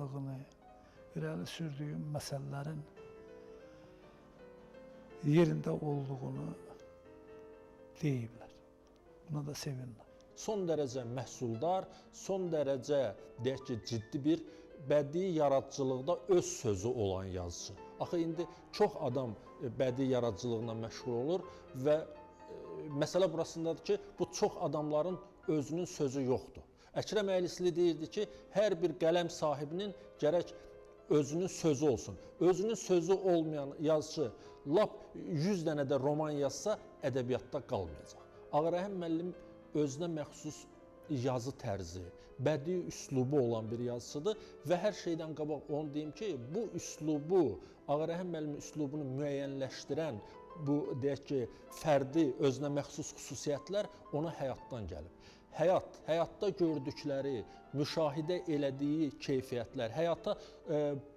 yazdığını, irəli sürdüyüm məsələlərin yerində olduğunu deyiblər. Buna da sevinirəm. Son dərəcə məhsuldar, son dərəcə deyək ki, ciddi bir bədii yaradıcılıqda öz sözü olan yazıcı. Axı indi çox adam bədii yaradıcılıqla məşğul olur və məsələ burasındadır ki, bu çox adamların özünün sözü yoxdur. Əkrəm Əylisli deyirdi ki, hər bir qələm sahibinin gərək özünün sözü olsun. Özünün sözü olmayan yazıcı lap 100 dənə də roman yazsa ədəbiyyatda qalmayacaq. Ağarəhim müəllim özünə məxsus yazı tərzi, bədii üslubu olan bir yazıçıdır və hər şeydən qabaq onu deyim ki, bu üslubu, Ağarəhim müəllimin üslubunu müəyyənləşdirən bu, deyək ki, fərdi özünə məxsus xüsusiyyətlər ona həyatdan gəlib. Həyat, həyatda gördükləri, müşahidə elədiyi keyfiyyətlər, həyata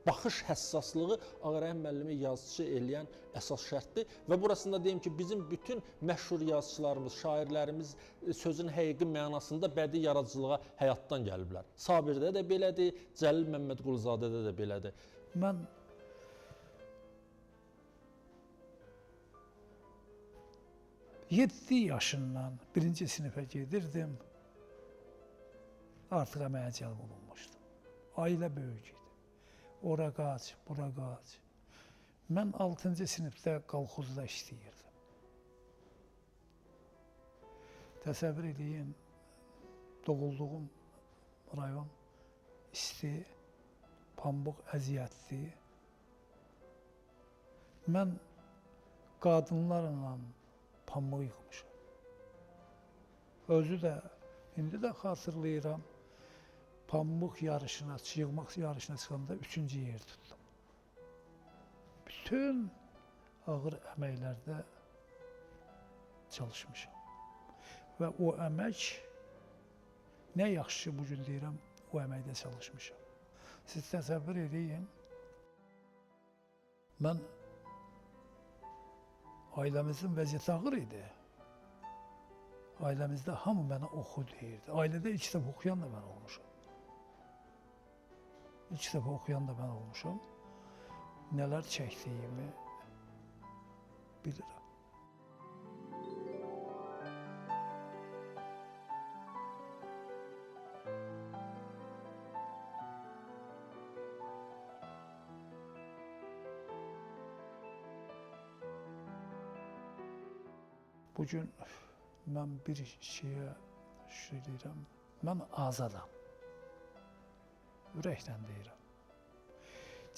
baxış həssaslığı Ağarəhim müəllimi yazıçı eləyən əsas şərtdir. Və burasında deyim ki, bizim bütün məşhur yazıçılarımız, şairlərimiz sözün həqiqi mənasında bədii yaradıcılığa həyatdan gəliblər. Sabirdə də belədir, Cəlil Məmmədquluzadədə də belədir. Mən 7 yaşından birinci sinifə gedirdim, artıq əməyə cəlb olunmuşdum. Ailə böyük idi. Ora qaç, bura qaç. Mən 6-cı sinifdə kolxozda işləyirdim. Təsəvvür eləyin, doğulduğum rayon isti, pambıq əziyyətli. Mən qadınlarla pambıq yığmışam. Özü də, indi də xatırlayıram, pambıq yarışına, yığmaq yarışına çıxanda 3-cü yer tutdum. Bütün ağır əməklərdə çalışmışam. Və o əmək, nə yaxşı bugün deyirəm, o əməkdə çalışmışam. Siz təsəvvür eləyin, mən ailəmizin vəziyyəti ağır idi. Ailəmizdə hamı mənə oxu deyirdi. Ailədə ilk dəfə oxuyan da mən olmuşam. İlk dəfə oxuyan da mən olmuşam. Nələr çəkdiyimi bilirəm. Bugün mən bir şeyə şükür edirəm, mən azadam. Ürəklə deyirəm.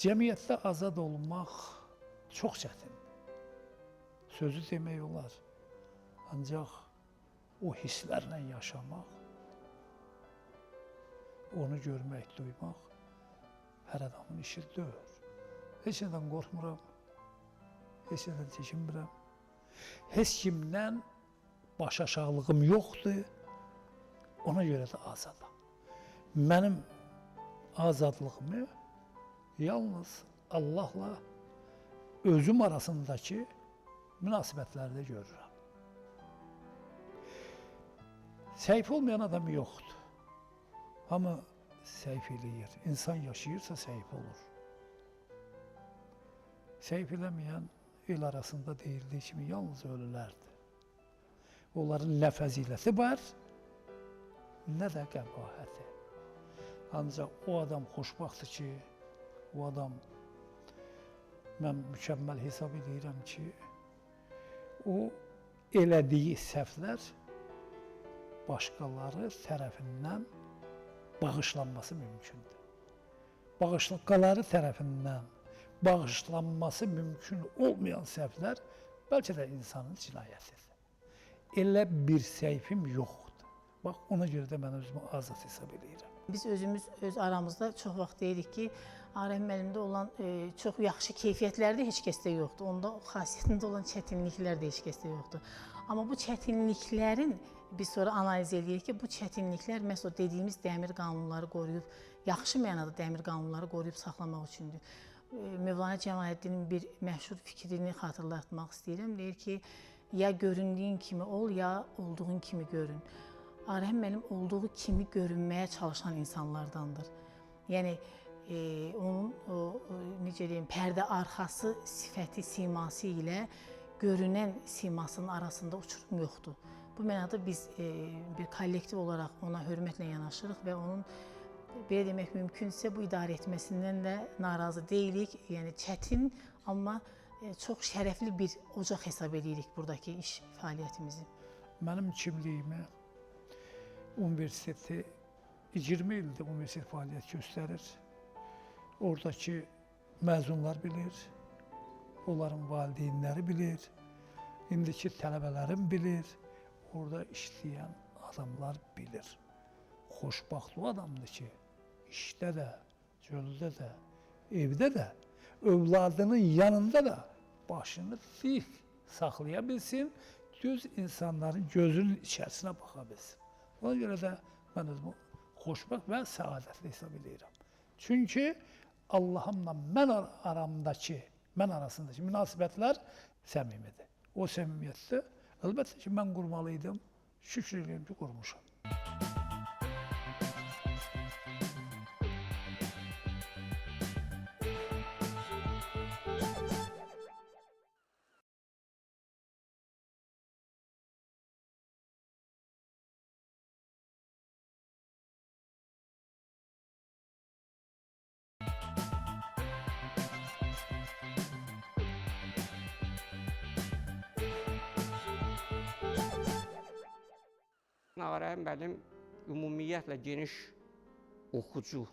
Cəmiyyətdə azad olmaq çox çətindir. Sözü demək olar. Ancaq o hisslərlə yaşamaq, onu görmək, duymaq hər adamın işi deyil. Heç nədən qorxmuram, heç nədən çəkinmirəm. Heç kimdən baş aşağılığım yoxdur, ona görə də azadam. Mənim azadlığımı yalnız Allahla özüm arasındakı münasibətlərdə görürəm. Səhv olmayan adam yoxdur. Hamı səhv eləyir. İnsan yaşayırsa səhv olur. Səhv eləməyən el arasında deyildiyi kimi yalnız ölülərdir. Onların nə fəziləti var, nə də qəbahəti. Ancaq o adam xoşbəxtdir ki, o adam, mən mükəmməl hesab edirəm ki, o elədiyi səhvlər başqaları tərəfindən bağışlanması mümkündür. Başqaları tərəfindən bağışlanması mümkün olmayan səhvlər bəlkə də insanın cinayətidir. Elə bir səhvim yoxdur. Bax, ona görə də mən özümü azad hesab edirəm. Biz özümüz öz aramızda çox vaxt deyirik ki, Ağarəhim müəllimdə olan çox yaxşı keyfiyyətlər də heç kəsdə yoxdur. Onda xasiyyətində olan çətinliklər də heç kəsdə yoxdur. Amma bu çətinliklərin biz sonra analiz edirik ki, bu çətinliklər məhz o dediyimiz dəmir qanunları qoruyub, yaxşı mənada dəmir qanunları qoruyub saxlamaq üçündür. Mövlana Cəlaləddinin bir məşhur fikrini xatırlatmaq istəyirəm. Deyir ki, ya göründüyün kimi ol, ya olduğun kimi görün. Ağarəhim müəllim olduğu kimi görünməyə çalışan insanlardandır. Yəni, Onun o, necə deyim, pərdə arxası sifəti, siması ilə görünən simasının arasında uçurum yoxdur. Bu mənada biz bir kollektiv olaraq ona hörmətlə yanaşırıq və onun, belə demək mümkünsə, bu idarə etməsindən də narazı deyilik. Yəni çətin, amma çox şərəfli bir ocaq hesab edirik buradakı iş fəaliyyətimizi. Mənim kimliyimi universiteti 20 ildir universitet fəaliyyət göstərir. Oradakı məzunlar bilir, onların valideynləri bilir, indiki tələbələrim bilir, orada işləyən adamlar bilir. Xoşbəxt o adamdır ki, işdə də, çöldə də, evdə də, övladının yanında da başını dik saxlaya bilsin, düz insanların gözünün içərisinə baxa bilsin. Ona görə də mən özümü xoşbəxt və səadətli hesab edirəm. Çünki Allahımla mən aramdakı, mən arasındakı münasibətlər səmimidir. O səmimiyyətdə əlbəttə ki, mən qurmalıydım. Şükür edirəm ki, qurmuşam. Ağarəhim müəllim ümumiyyətlə geniş oxucu,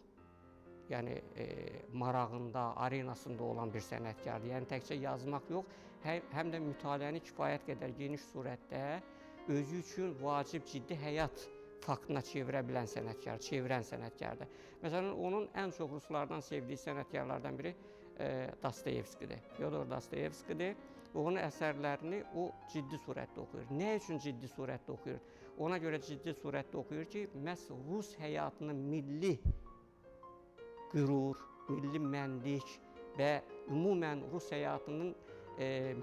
yəni marağında, arenasında olan bir sənətkardır. Yəni təkcə yazmaq yox, həm də mütaliəni kifayət qədər geniş surətdə özü üçün vacib, ciddi həyat faktına çevirə bilən sənətkar, çevirən sənətkardır. Məsələn, onun ən çox ruslardan sevdiyi sənətkarlardan biri Dostoyevskidir, Fyodor Dostoyevskidir. Onun əsərlərini o ciddi surətdə oxuyur. Nə üçün ciddi surətdə oxuyur? Ona görə ciddi surətdə oxuyur ki, məhz rus həyatının milli qürur, milli mənlik və ümumən rus həyatının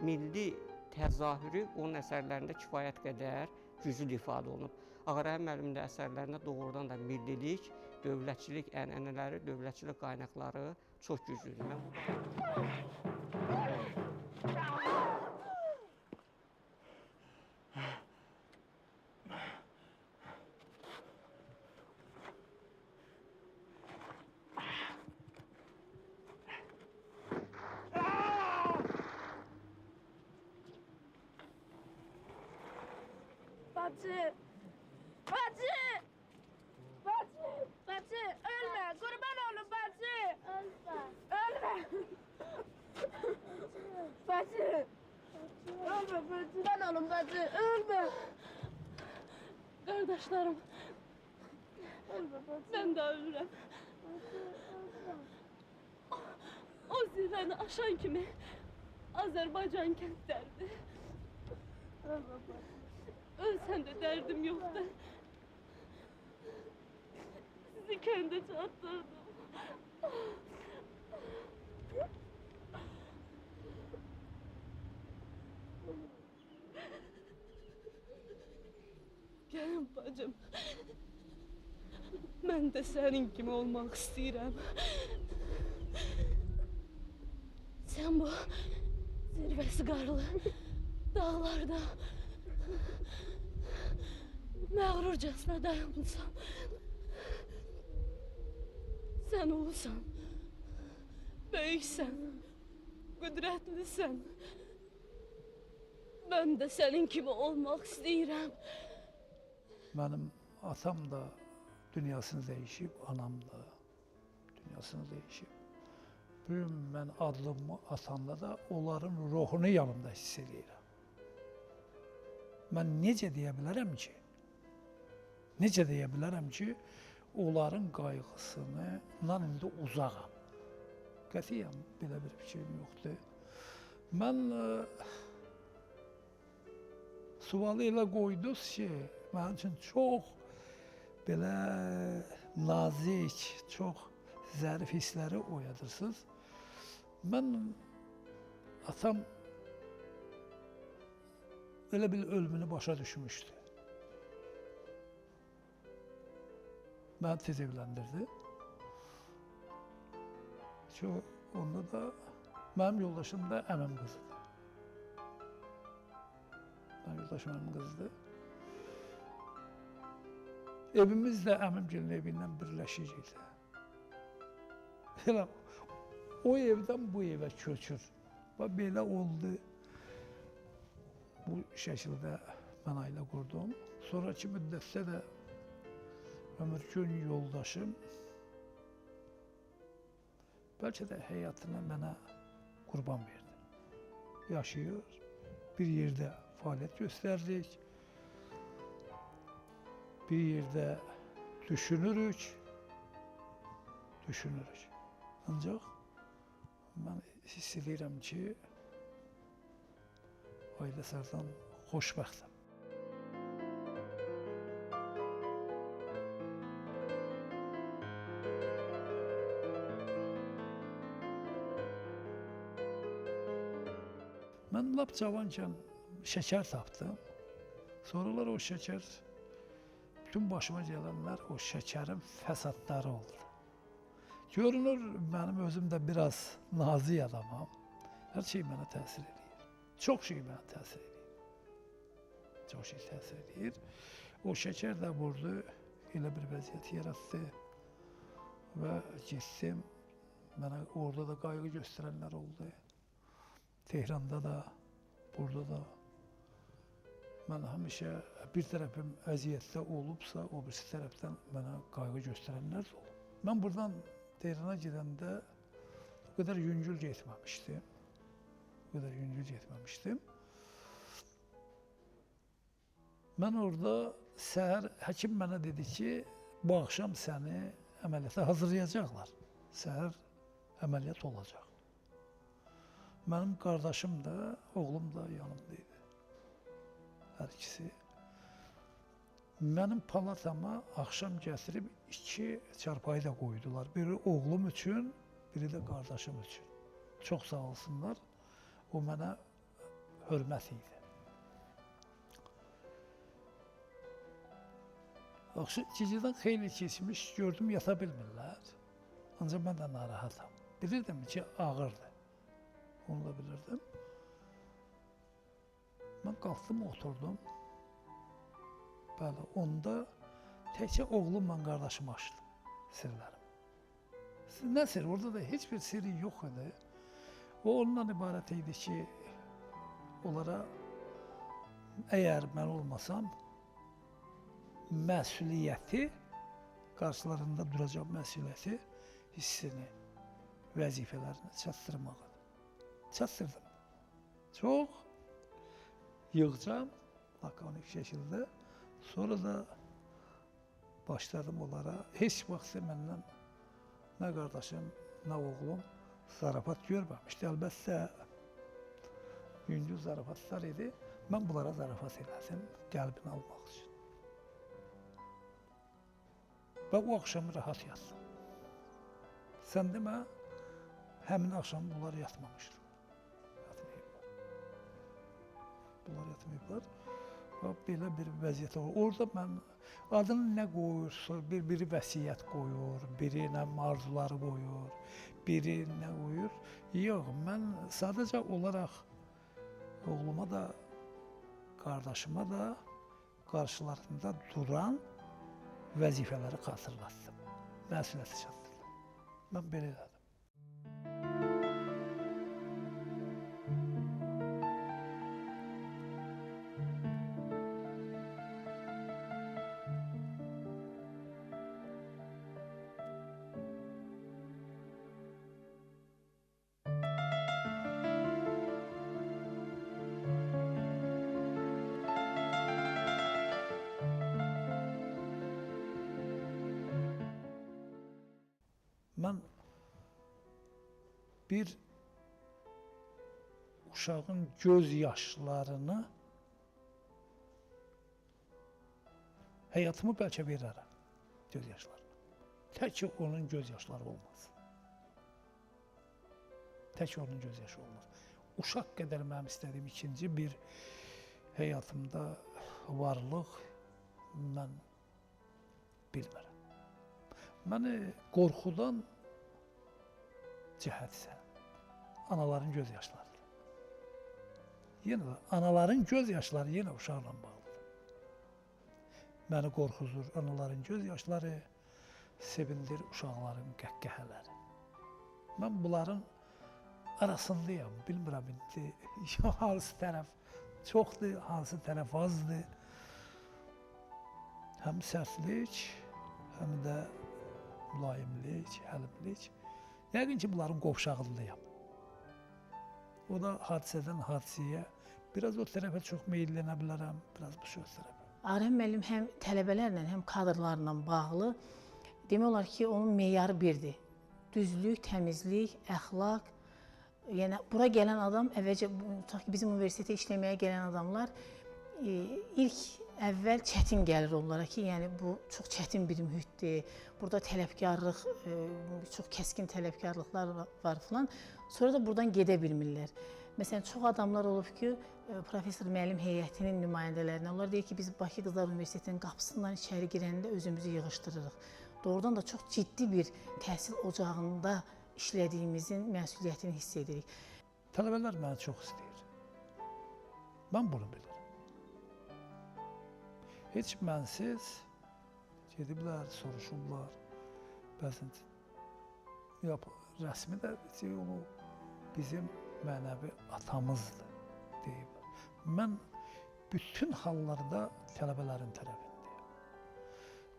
milli təzahürü onun əsərlərində kifayət qədər güclü ifadə olunub. Ağarəhim müəllimin də əsərlərində doğrudan da millilik, dövlətçilik ənənələri, dövlətçilik qaynaqları çox güclüdür. Mən Bacı, bacı, bacı, bacı, ölme, kurban olum bacı. Ölme. Ölme. Bacı, ölme, kurban olum bacı, ölme. Qardaşlarım, ölme bacı. Ben də ölürəm. O zirvəni aşan kimi Azərbaycan kəndlərdir. Ölme bacı. Ölsəm də dərdim yoxdur. Sizi kəndə çatdırdım. Gəlin bacım, mən də sənin kimi olmaq istəyirəm. Sən bu zirvəsi qarlı dağlarda məğrurcasına dayanmısan. Sən ulusan, böyüksən, qüdrətlisən. Mən də sənin kimi olmaq istəyirəm. Mənim atam da dünyasını dəyişib, anam da dünyasını dəyişib. Bugün mən adımı atanda da onların ruhunu yanımda hiss edirəm. Mən necə deyə bilərəm ki, onların qayğısından indi uzağam. Qətiyyən belə bir fikrim yoxdur. Mən sualı elə qoydunuz ki, mənim üçün çox belə nazik, çox zərif hissləri oyadırsınız. Mən atam elə bil ölümünü başa düşmüşdü. Məni tez evləndirdi. Ki, onda da mənim yoldaşım da əmim qızıdır. Mənim yoldaşım əmim qızıdır. Evimiz də əmimgilin evi ilə birləşik idi. Elə o evdən bu evə köçür. Və belə oldu. Bu şəkildə mən ailə qurdum. Sonraki müddətdə də ömürkün yoldaşım bəlkə də həyatını mənə qurban verdi. Yaşayır, bir yerdə fəaliyyət göstərdik, bir yerdə düşünürük. Ancaq mən hiss edirəm ki, ailə sərdən xoşbəxtəm. Mən lap cavankən şəkər tapdım. Sonralar o şəkər, bütün başıma gələnlər o şəkərin fəsadları oldu. Görünür, mənim özüm də biraz nazik adamam. Hər şey mənə təsir edir. Çox şey mənə təsir edir. Çox şey təsir edir. O şəkər də vurdu, elə bir vəziyyət yaratdı və getdim. Mənə orada da qayğı göstərənlər oldu. Tehranda da, burada da. Mən həmişə bir tərəfim əziyyətdə olubsa, o birisi tərəfdən mənə qayğı göstərənlər də olub. Mən buradan Tehrana gedəndə o qədər yüngül getməmişdim. Mən orada səhər həkim mənə dedi ki, bu axşam səni əməliyyata hazırlayacaqlar. Səhər əməliyyat olacaq. Mənim qardaşım da, oğlum da yanımda idi. Hər ikisi. Mənim palatama axşam gətirib 2 çarpayı da qoydular. Biri oğlum üçün, biri də qardaşım üçün. Çox sağ olsunlar. O mənə hörmət idi. Gecədən xeyli keçmiş, gördüm yata bilmirlər. Ancaq mən də narahatam. Bilirdim ki, ağırdır. Onu da bilirdim. Mən qalxdım, oturdum. Bəli, onda təkcə oğlumla qardaşımı açdım sirlərim. Nə sir? Orada da heç bir sirri yox idi. O ondan ibarət idi ki, onlara əgər mən olmasam, məsuliyyəti, qarşılarında duracaq məsuliyyəti, hissini, vəzifələrini çatdırmaqdır. Çatdırdım. Çox yığcam, lakonik şəkildə. Sonra da başladım onlara. Heç vaxt məndən nə qardaşım, nə oğlum zarafat görməmişdi. Əlbəttə, yüngül zarafatlar idi. Mən bunlara zarafat elədim, qəlbini almaq üçün. Və o axşam rahat yatdım. Sən demə, həmin axşam bunlar yatmamışdı. Yatmayıblar. Bunlar yatmayıblar. Və belə bir vəziyyət olur. Orada mən adını nə qoyursa, biri vəsiyyət qoyur, biri nə arzuları qoyur, biri nə qoyur. Yox, mən sadəcə olaraq oğluma da, qardaşıma da qarşılarında duran vəzifələri xatırlatdım. Məsuliyyəti çatdırdım. Mən belə elədim. Mən bir uşağın göz yaşlarını həyatımı bəlkə verərəm, göz yaşlarını. Tək ki, onun göz yaşları olmaz. Tək ki, onun göz yaşı olmaz. Uşaq qədər mənim istədiyim ikinci bir həyatımda varlıq mən bilmirəm. Məni qorxudan cəhət isə anaların göz yaşlarıdır. Yenə də anaların göz yaşları yenə uşaqla bağlıdır. Məni qorxuzur anaların göz yaşları, sevindir uşaqların qəhqəhələri. Mən bunların arasındayam. Bilmirəm indi hansı tərəf çoxdur, hansı tərəf azdır. Həm sərtlik, həm də mülayimlik, həlimlik. Yəqin ki, bunların qovşağındayam. O da hadisədən hadisəyə biraz o tərəfə çox meyllənə bilərəm, biraz bu söz tərəfə. Ağarəhim müəllim həm tələbələrlə, həm kadrlarla bağlı demək olar ki, onun meyarı birdir. Düzlük, təmizlik, əxlaq. Yəni bura gələn adam əvvəlcə tutaq ki, bizim universitetə işləməyə gələn adamlar ilk əvvəl çətin gəlir onlara ki, yəni bu çox çətin bir mühitdir. Burada tələbkarlıq, çox kəskin tələbkarlıqlar var filan. Sonra da buradan gedə bilmirlər. Məsələn, çox adamlar olub ki, professor müəllim heyətinin nümayəndələrinə, onlar deyir ki, biz Bakı Qızlar Universitetinin qapısından içəri girəndə özümüzü yığışdırırıq. Doğrudan da çox ciddi bir təhsil ocağında işlədiyimizin məsuliyyətini hiss edirik. Tələbələr məni çox istəyir. Mən bunu bilirəm. Heç mənsiz gediblər, soruşublar. Bəzən rəsmi də şey olub, bizim mənəvi atamızdır deyiblər. Mən bütün hallarda tələbələrin tərəfindəyəm.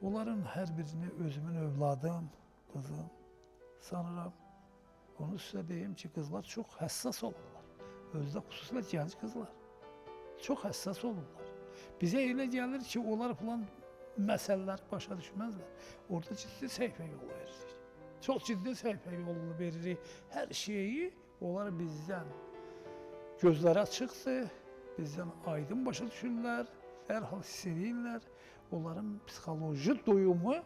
Onların hər birini özümün övladım, qızım sanıram. Onu sizə deyim ki, qızlar çox həssas olurlar. Özdə xüsusilə gənc qızlar çox həssas olurlar. Bizə elə gəlir ki, onlar filan məsələləri başa düşməzlər. Orada ciddi səhifə yolu veririk. Çox ciddi səhifə yolu veririk. Hər şeyi onlar bizdən gözləri açıqdır, bizdən aydın başa düşürlər, dərhal hiss edirlər. Onların psixoloji duyumu